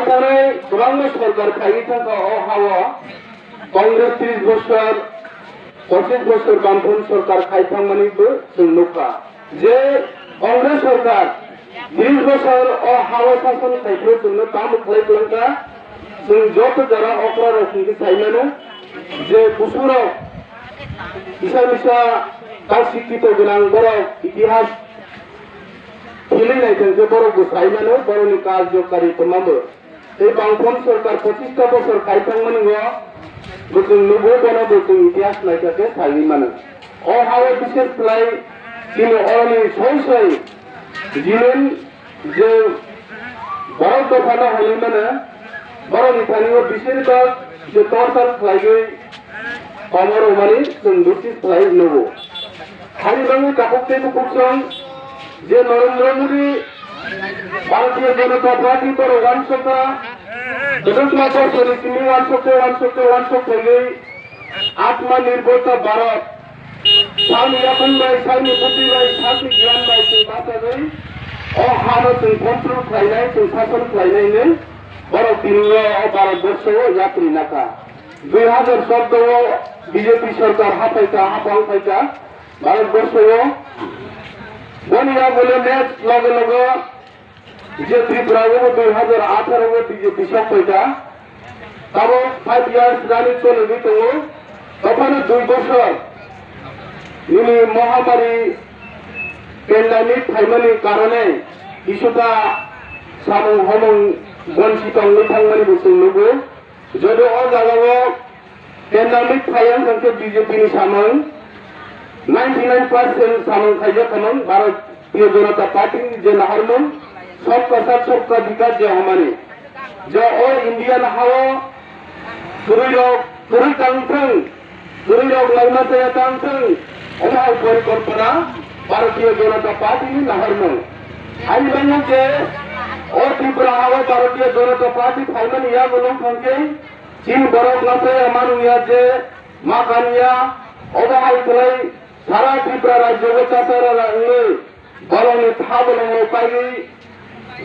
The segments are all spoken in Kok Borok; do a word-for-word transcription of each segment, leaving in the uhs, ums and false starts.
Thanai kwbangma sorkar khaiwi thangkha o ha-o, Congress tris bosor, pochis bosor Bamfront sorkar khai thangmani bo chwng nukha. Je Congress sorkar tris bosor o ha-o sason khai phuru chwngno tamo khlai kwlangkha, chwng joto jora okra rok hwnkhe sai mano je busurok kisa misa ta sikito gwnang borok itihas philwi naithangkhe borok bo sai mano borokni karjokari kwmamo. Tei Bamfront sorkar pochista bosor khai thangmani o bo chwng nugo, bono bo chwng itihas naikha khe saiwi mano. O ha-o bises khlai chini oroni soi soi jinen je borok dophano hwnwi mano, borokni thani o bisir bak je torchar khlaiwi Komor rwmani chwng notice khlai nugo. Hani bagwi takhuk tei bukhuk song je Narendra Modi, Bharatiya Janata Party borok uansukha, kwchangma bosorni simi uansukha, uansukha, uansuk khlaiwi Atma Nirbhorta Bharat, salni yakung bai, salni buddhi bai, salni gyan bai chwng bachagwi o hano chwng control khlainai, chwng sason khlainai hinwi borok tini o Bharat borso o yapri nakha. Dui hazar chordo o B J P sorkar haphaikha, haphang phaikha Bharat borso o. Boni yagulo next loge loge je Tripura o bo dui hazar atharo o B J P sok phaikha. Tabo five years running choli tongo. Tophano dui bosor nini mohamari pandemic phaimani karone kisuta samung homung bonsi tongwi thangmani bo chwng nugo. Joto o jagao pandemic phai wng kha khe B J P ni samung, ninety nine percent samung khaijak khamung Bharatiya Janata Party ni je naharmung, Sabka Saath Sabka Vikas je hamani. Je o Indian ha-o kwrwi rok, kwrwi tang thung, kwrwi rok laima chaya tang thung, omo hai porikolpona Bharatiya Janata Party ni naharmung. Ani bagwi je o Tripura ha-o Bharatiya Janata Party phaimani yagulo wng kha khe, chini borok lasoya manung ya je ma kanya, obo hai kwlai sara Tripura rajyo o chasara wngwi borokni tha bolongno paiwi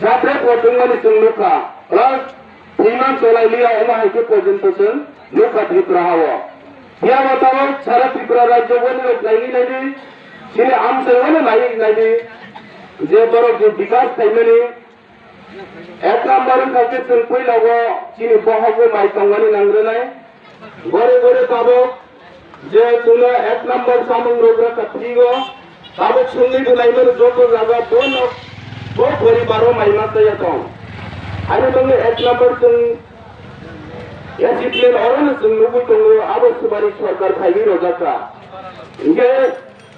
jatre pordwngmani chwng nukha. Plus thwiman cholai liya omo hai khe porjonto chwng nukha Tripura ha-o. Phiya bo tabok sara Tripura rajyo o nini naini naini chini amchai o nai naini je borok je bikas khaimani Ek number wngkha khe chwng puila o chini bohogo mai tongmani nangrwnai. Gore gore tabok je chwngno ek number samung rwgra kha phrigo, tabok chwngwi bo naimano joto jaga bono bo poribaro mai ma chaya tong. Ani bagwi ek number chwng achievement orono chwng nugwi tongo, abo swmani sorkar phaiwi rwjak kha. Hinkhe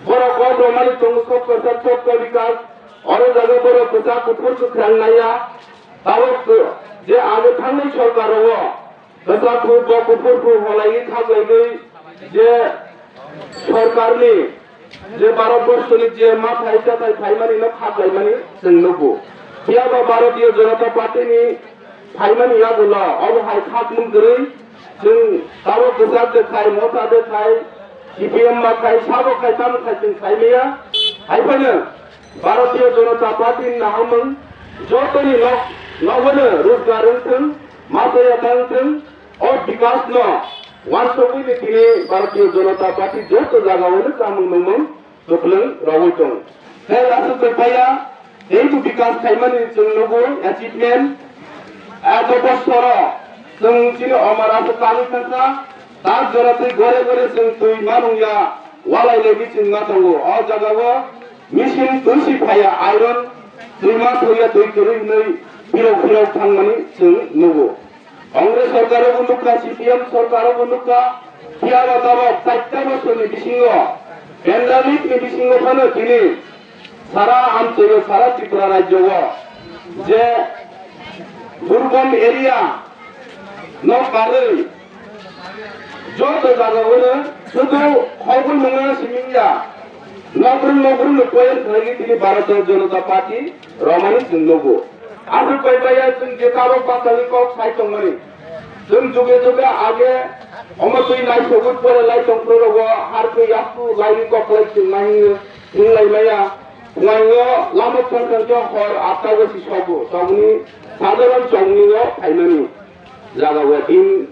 borok kok rwmani tongo, Sabka Saath Sabka Vikas. Oro jaga borok kwchak kuphur kwkhrang naiya. Tabok je age thangnai sorkar rogo kwchak kuphur bo kuphur bo holaiwi khaklaigwi je sorkarni je Bharat borshoni je mathai tathai phaimani no khaklaimani chwng nugo. Phiya ba Bharatiya Janata Party ni phaimani yagulo obo hai khakmung kwrwi chwng tabok kwchak de khai, motha de khai, C P M ma khai, sabo khai, tamo khai chwng khai maya. Hai phano Bharatiya Janata Party ni naharmung jotoni nok, nogono rojgar wngthwng, machaya tangthwng, o bikas no wansugwi ni tini Bharatiya Janata Party joto jagao no chamung nungmung kwplwng rogwi tong. Tei aswk bai paya, teibo bikas khaimani chwng nugo achievement. Abo bosoro chwng chini omor aswk tangwi thangkha, tak jora twi gore gore chwng twi manung ya, walai lai biching ma tongo. O jagao machine twi si phaiya, iron twi ma thwiya, twi kwrwi hwnwi phirok phirok thangmani chwng nugo. Congress sorkar bo nukha, C P M sorkar bo nukha, phiya ba tabok chaita bosorni bisingo, pandemic ni bisingo phano tini sara amchaio, sara Tripura rajyo o je durgom area no karwi joto jaga o no sudu hobul nungna simingya, nokbrwng nokbrwng no poyan khlaigwi tini Bharatiya Janata Party romani chwng nugo. Aswk bai baiya chwng je tabok bachagwi kok sai tongmani. Chwng juge juge age omo twi naisogwi pore lai tongphuru rogo harkhe yasku laini koklai chwng nai hinwi hinglai maya. Phunaio lama thang thang khe hor atta gosi sogo. Tongni Sadharan chongni o phaimani jaga o tin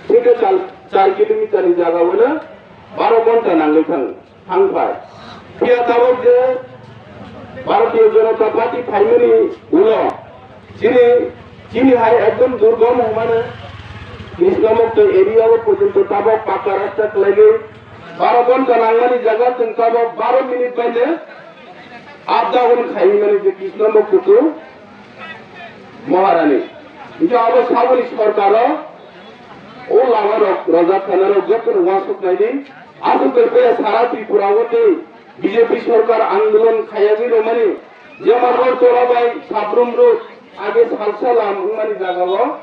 theke char, char kilometer ni jaga o no baro ghonta nangwi thang, thang phai. Phiya tabok je Bharatiya Janata Party phaimani ulo chini, chini hai ekdom durgom hwnmano Krishnamukti area o porjonto tabok pakka rasta khlaigwi baro ghonta nangmani jaga chwng tabok baro minute baino up down khai mani je Krishnamukti to Maharani. Hinkhe abo saboni sorkaro o lama rok rojak thana rok joto no wasuk naidi. Asuk bai paya sara Tripura o tei B J P sorkar andolon khayagwi romani jemon Rotoroi bai Sabrum road age salsa lam wngmani jaga o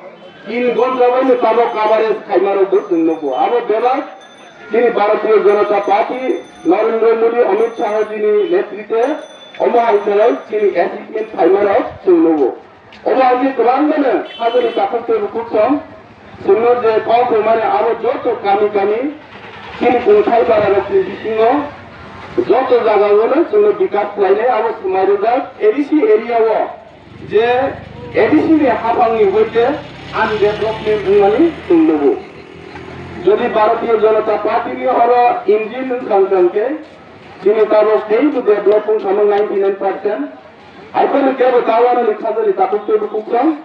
tin ghonta bai no tabok coverage khaima rok bo chwng nugo. Abo bebak chini Bharatiya Janata Party, Narendra Modi, Amit Shah jini netritwe omo hai khe chini achievement phaima rok chwng nugo. Omo hai khe kwbang mano hajani takhuk tei bukhuk song chwngno je kok rwmani abo joto kami kami chini kungthai bara rokni bisingo joto jaga o no chwngno bikas khlainai abo swmai rwjak A D C area o. Je A D C ni haphang ni hoite ani development wngmani chwng nugo. Jodi Bharatiya Janata Party ni oro engine wngkha wngkha hwnkhe chini tabok teibo develop wngkha mano ninety nine percent. Haiphano kebo tawano ni khajani takhuk teibo kuksong.